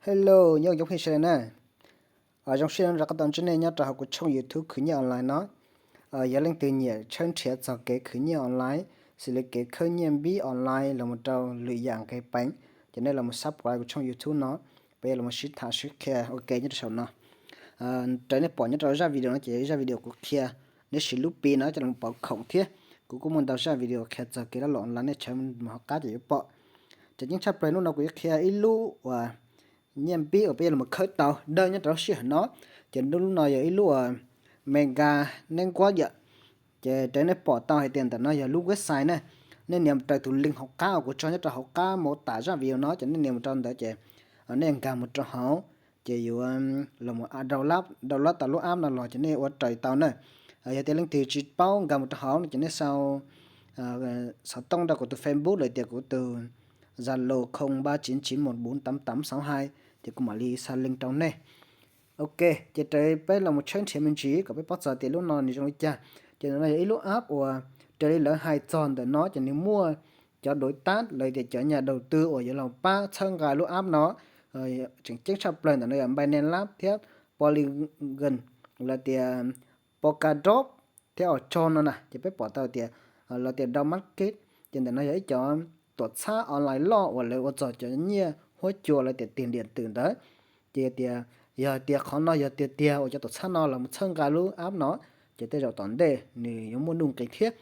Hello, nyob zoo phooj ywg sawv daws na. Zoo siab rov qab tau ntsib nej nyob rau hauv kuv tshooj YouTube khwv nyiaj online no. Yog leej twg nyiam tshawb nrhiav txog kev khwv nyiaj online, xws li kev khawb nyiaj npib online los mus rau lwm yam nqis peev, ces nej los subscribe kuv tshooj YouTube no, peb yuav los sib tham sib qhia ua ke nyob rau saum no. Raws nej pom nyob rau zaj video no ces zaj video kuv qhia, nej siv lub pi no coj los pauv khoom thiab. Kuv kuj muaj ntau zaj video qhia txog kev laj lom online, nej tshawb mus hauv qab ces yuav pom. Tseem ceeb tshaj plaws hnub no kuv yuav qhia ib lub uas nyiaj npib uas peb yuav los khawb tau dawb nyob rau lub sij hawm no. Ces lub no yog ib lub uas Mega Network yom. Ces raws nej pom tau hais tias ntawm no yog lub website na. Nej nias mus raws tus link hauv qab uas kuv tso nyob rau hauv qab mô tả zaj video no, ces nej nias mus rau ntawd ces nej nkag mus rau hauv, ces yuav los download tau lub app no los ces nej ua raws tau na. Yog tias leej twg tsis paub nkag mus rau hauv no ces nej sau xov tooj rau kuv tus Facebook los tias kuv tus Zalo không ba chín chín một bốn tám tám sáu hai, ces kuv mam li xa link rau nej. Ok, ces raws peb los mus tshawb nrhiav me ntsis kom peb paub txog tias lub no nws zoo li cas. Ces ntawm no yog ib lub app uas raws li lawv hais txog ntawm no ces nws muaj cov đối tác los tias cov nhà đầu tư uas yuav los pab txhawb nqa lub app no. Tseem ceeb tshaj plaws ntawm no yog Binance Lab thiab Polygon, los tias Polkadot thiab Auto no na, ces peb pom tau tias los tias Dow Market, ces ntawm no yog ib cov tuam txhab online loj uas lawv ua txog cov nyiaj huab cua los tias tiền điện tử ntawd. Ces tias yog tias qhov no yog tiag tiag uas cov tuam txhab no los mus txhawb nqa lub app no, ces tej zaum tom ntej nws yuav muaj nuj nqis thiab.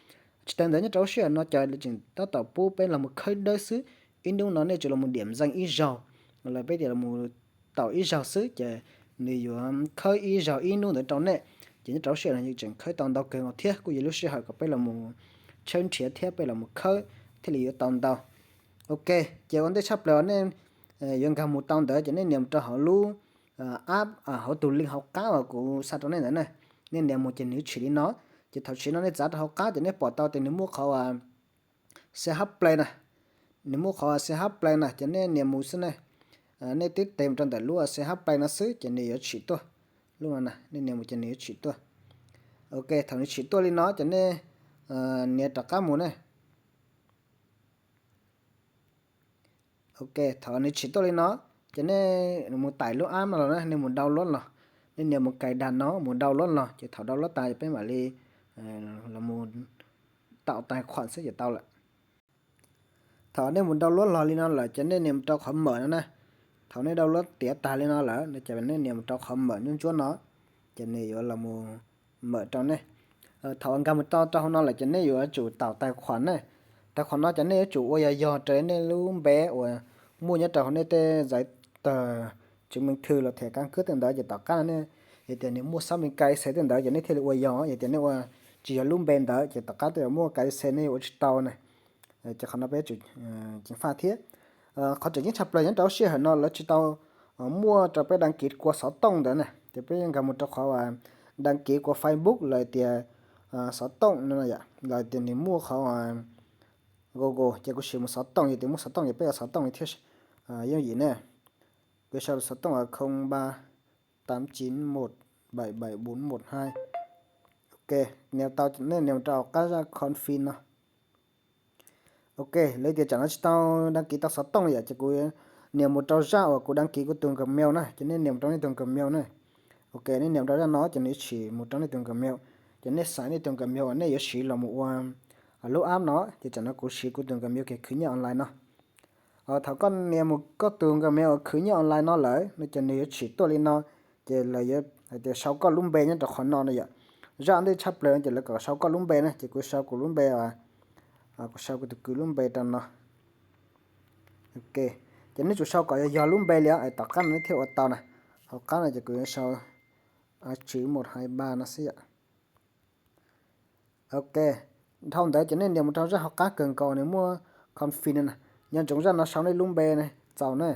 Tsis tas ntawd nyob rau lub sij hawm no cov tseem tab tom pub peb los mus khawb dawb xwb. Ib hnub no nej tsuas los mus điểm danh ib zaug, los peb tias los mus taum ib zaug xwb ces nws yuav khawb ib zaug ib hnub ntawd rau nej. Ces nyob rau lub sij hawm no tseem khawb tau ntau kawg nkaus thiab kuj yog lub sij hawm kom peb los mus tshawb nrhiav thiab peb los mus khawb thiaj li yuav tau ntau. Ok, ces ua ntej tshaj plaws nej yuav nkag mus tau ntawd ces nej nias mus rau hauv lub app, hauv tus link hauv qab uas kuv xa rau nej ntawd na. Nej nias mus ces nws tshwm li no. Ces thaum tshwm no nej txav rau hauv qab ces nej pom tau tias nws muaj qhov CH Play na. Nws muaj qhov CH Play na ces nej nias mus xwb ne. Nej twb tes mus rau ntawm lub CH Play no xwb ces nws yuav tshwm tuaj. Lub no na, nej nias mus ces nws yuav tshwm tuaj. Ok, thaum nws tshwm tuaj li no ces nej nias rov qab mus ne. Ok, thaum nws tshwm tuaj li no ces nej mus tải lub app no los na, nej mus download los. Nej nias mus cài đặt nó, mus download los ces thaum download tas ces peb mam li los mus tạo tài khoản xwb ces tau lawm. Thaum nej mus download los li no lawm ces nej nias mus rau qhov mở no na. Thaum nej download tiav tag li no lawm no ces nej nias mus rau qhov mở ntsuab ntsuab no, ces nws yuav los mở rau nej. Thaum nkag mus tau rau hauv no lawm ces nej yuav tsum tạo tài khoản ne. Tài khoản no ces nej yuav tsum ua yog yog raws nej lub npe uas muaj nyob rau hauv nej tej giấy tờ chứng minh thư los thẻ căn cước tej ntawd ces tom qab no nej, yog tias nws muaj xác minh cài xe tej ntawd ces nej thiaj li ua yog, yog tias nej ua tsis yog lub npe ntawd ces tom qab tej zaum muaj cài xe nej ua tsis tau na. Ces qhov no peb tsum ceev faj thiab. Qhov tseem ceeb tshaj plaws nyob rau lub sij hawm no lawv tsis tau muaj rau peb đăng ký qua xov tooj ntawd na, ces peb nkag mus rau qhov đăng ký qua Facebook los tias xov tooj no yom, los tias nws muaj qhov Google ces kuv siv mus xov tooj, yog tias muaj xov tooj ces peb ua xov tooj li thiaj yooj yim ne. Kuv sau xov tooj không ba tám chín một bảy bảy bốn một hai. Ok, nias tau nej nias mus rau qab zaj confirm no. Ok, lawv tias tsam no tsis tau đăng ký tau xov tooj yom, ces kuv nias mus rau zaj uas kuv đăng ký kuv tus Gmail na, ces nej nias mus rau nej tus Gmail na. Ok, nej nias mus rau zaj no ces nws tshwm mus rau nej tus Gmail, ces nej xaiv nej tus Gmail uas nej yuav siv los mus ua lub app no, ces tsam no kuv siv kuv tus Gmail kev khwv nyiaj online no. Thaum koj nias mus koj tus Gmail uas khwv nyiaj online no lawm no ces nws yuav tshwm tuaj li no, ces lawv yuav hais tias sau koj lub npe nyob rau qhov no no yom. Zaj ntej tshaj plaws ces lawv kom sau koj lub npe na, ces kuv sau kuv lub npe, kuv sau kuv tus kwv lub npe rau no. Ok, ces nej tsum sau kom yog yog lub npe li os, tom qab no nej thiaj ua tau na. Hauv qab no ces kuv yuav sau a tswv một hai ba no xwb yom. Ok, dhau ntawd ces nej nias mus rau zaj hauv qab kawg nkaus nws muaj confirm no na. Nco ntsoov zaj no sau nej lub npe na, txaus na.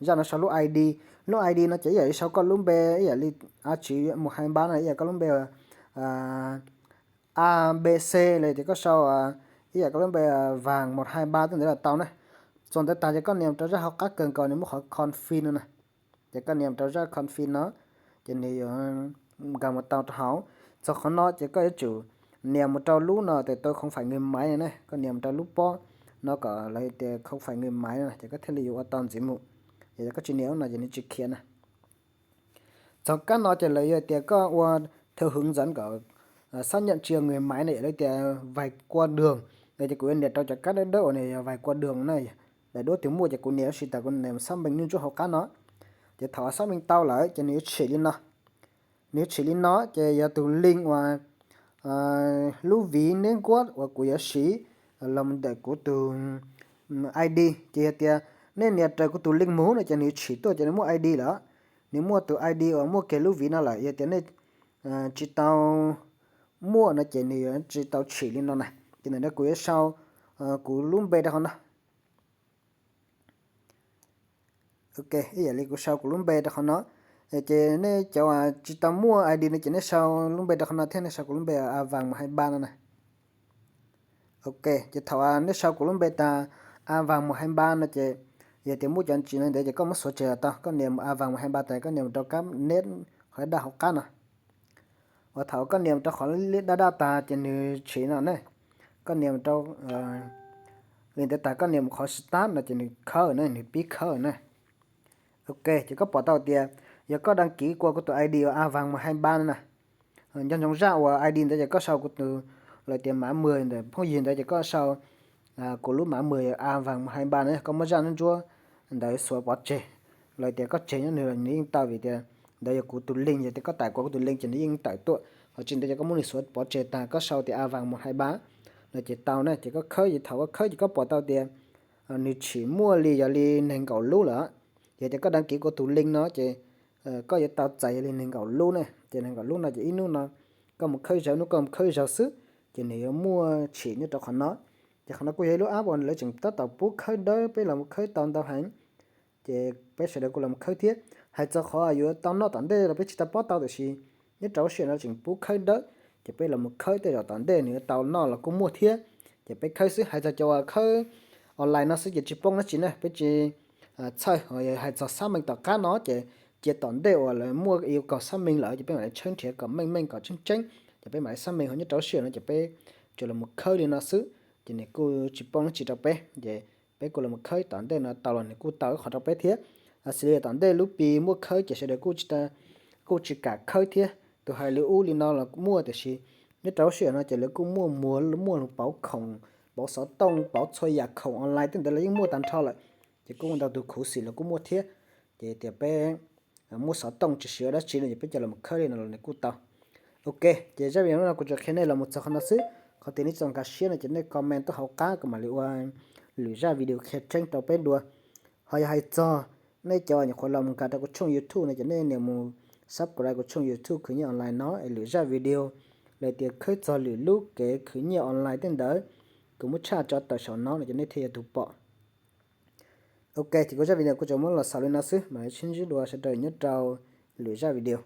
Zaj no sau lub I D. Lub I D no ces ib yam li sau koj lub npe, ib yam li a tswv một hai ba no, ib yam koj lub npe A B C los tias koj sau ib yam koj lub npe Vàng một hai ba tej ntawd los tau na. Txuas ntawd tag ces koj nias mus rau zaj hauv qab kawg nkaus nws muaj qhov confirm no na. Ces koj nias mus rau zaj confirm no, ces nws yuav nkag mus tau rau hauv. Txog qhov no ces koj yuav tsum nias mus rau lub no tias tôi không phải người Mái no na, koj nias mus rau lub pob no kom lawv tias không phải người Mái no ces koj thiaj li yuav ua tau ntxiv mus. Yog koj tsis nias no ces nws tsis khiav na. Txog kab no ces lawv yuav tias koj ua theo hướng dẫn của xác nhận chia người máy no, yog lawv tias vay qua đường no, ces kuv yuav nias rau cov kab dawb dawb uas nws yog vay qua đường na. Daim duab twg muaj ces kuv nias, tab sis tas kuv nias xác minh ntsuab hauv qab no. Ces thaum xác minh tau lawm ces nws yuav tshwm li no. Nws yuav tshwm li no ces yog tus link uas lub ví neb nkuab uas kuv yuav siv los ntawm kuv tus ID. Ces yog tias nej nias raws kuv tus link mus no ces nws tshwm tuaj ces nws muaj ID lawm. Nws muaj tus ID uas muaj kiag lub ví no lawm. Yog tias nej tsis tau muaj no ces nws yuav tsis tau tshwm li no na. Ces ntawm no kuv yuav sau kuv lub npe rau qhov no. Ok, ib yam li kuv sau kuv lub npe rau qhov no. Ces nej cov tsis tau muaj ID no ces nej sau lub npe rau qhov no thiab nej sau kuv lub npe A Vàng một hai ba no na. Ok, ces thaum nej sau kuv lub npe tas A Vàng một hai ba no ces yog tias muaj cov ntsis no ntawd ces koj muab xuav tseg los tau. Koj nias A Vàng một hai ba tas koj nias mus rau kab neb qhov daj hauv qab no. Uas thaum koj nias mus rau qhov daj daj tas ces nws tshwm no ne. Koj nias mus rau li ntawd tas koj nias mus qhov start no ces nws khawb na, nws pib khawb na. Ok, ces koj pom tau tias yog koj đăng ký qua kuv tus ID uas A Vàng một hai ba no na. Nco ntsoov zaj uas ID ntawd ces koj sau kuv tus, lawv tias mã mười ntawm phooj ywg ntawd ces koj sau kuv lub mã mười A Vàng một hai ba no, koj muab zaj ntsuab ntawd xuav pov tseg. Lawv tias koj tseg nyob nws los nws yeej tau vim tias ntawd yog kuv tus link, yog tias koj tải qua kuv tus link ces nws yeej tawm tuaj. Ho tsis ntawd ces koj muab nws xuav pov tseg tas koj sau tias A Vàng một hai ba no ces tau na. Ces koj khawb, ces thaum koj khawb ces koj pom tau tias nws tshwm muaj li yog li nees nkaum lub lawm. Yog tias koj đăng ký qua tus link no ces koj yuav tau txais yog li nees nkaum lub ne. Ces nees nkaum lub no ces ib hnub no koj mus khawb zaug, hnub koj mus khawb zaug xwb ces nws yuav muaj tshwm nyob rau qhov no. Ces qhov no kuj yog ib lub app uas lawv tseem tab tom pub khawb dawb, peb los mus khawb tau ntau heev. Ces peb sawv daws kuj los mus khawb thiab. Hais txog qhov yuav tau noj tom ntej los peb tsis tau paub tau, tiam sis nyob rau lub sij hawm no tseem pub khawb dawb, ces peb los mus khawb tej zaum tom ntej nws yuav tau noj los kuj muaj thiab. Ces peb khawb xwb, hais txog cov uas khawb online no xwb ces tsis poob dab tsi na, peb tsis txhawj. Hais txog xác minh tom qab no ces cia tom ntej uas lawv muaj yêu cầu xác minh lawm ces peb mam li tshawb nrhiav kom meej meej kom tseeb tseeb, ces peb mam li xác minh. Ho nyob rau lub sij hawm no ces peb tsuas los mus khawb li no xwb, ces nws kuj tsis poob dab tsi rau peb. Ces peb kuj los mus khawb tom ntej no tau los nws kuj tau ib qho rau peb thiab. Xws li tom ntej lub Pi muaj khawb ces sawv daws kuj tsis kam khawb thiab. Tus hais li ub li no los muaj, tiam sis nyob rau lub sij hawm no ces lawv kuj muaj muag, muaj pauv khoom, pauv xov tooj, pauv txhua yam khoom online tej ntawd los yeej muaj tag nrho lawm. Ces kuj muaj ntau tus khuv xim los kuj muaj thiab. Ces tias peb muaj xov tooj tsis siv ua dab tsi no ces peb cia los mus khawb li no los nws kuj tau. Ok, ces zaj video no kuv tsuas qhia nej los mus txog qhov no xwb. Qhov twg nej tsis nkag siab no ces nej comment tuaj hauv qab kuv mam li ua lwm zaj video qhia tseeb rau peb dua. Ho yog hais txog nej cov nyuam qhuav los mus nkag rau kuv tshooj YouTube no ces nej nias mus subscribe kuv tshooj YouTube khwv nyiaj online no es lwm zaj video los tias khawb txog lwm lub kev khwv nyiaj online tej ntawd, kuv muab tshaj tso tawm saum no no ces nej thiaj yuav tus pom. Ok, ces kuv zaj video kuv tsuas muab los xaus li no xwb, mam li sib ntsib dua sawv daws nyob rau lwm zaj video.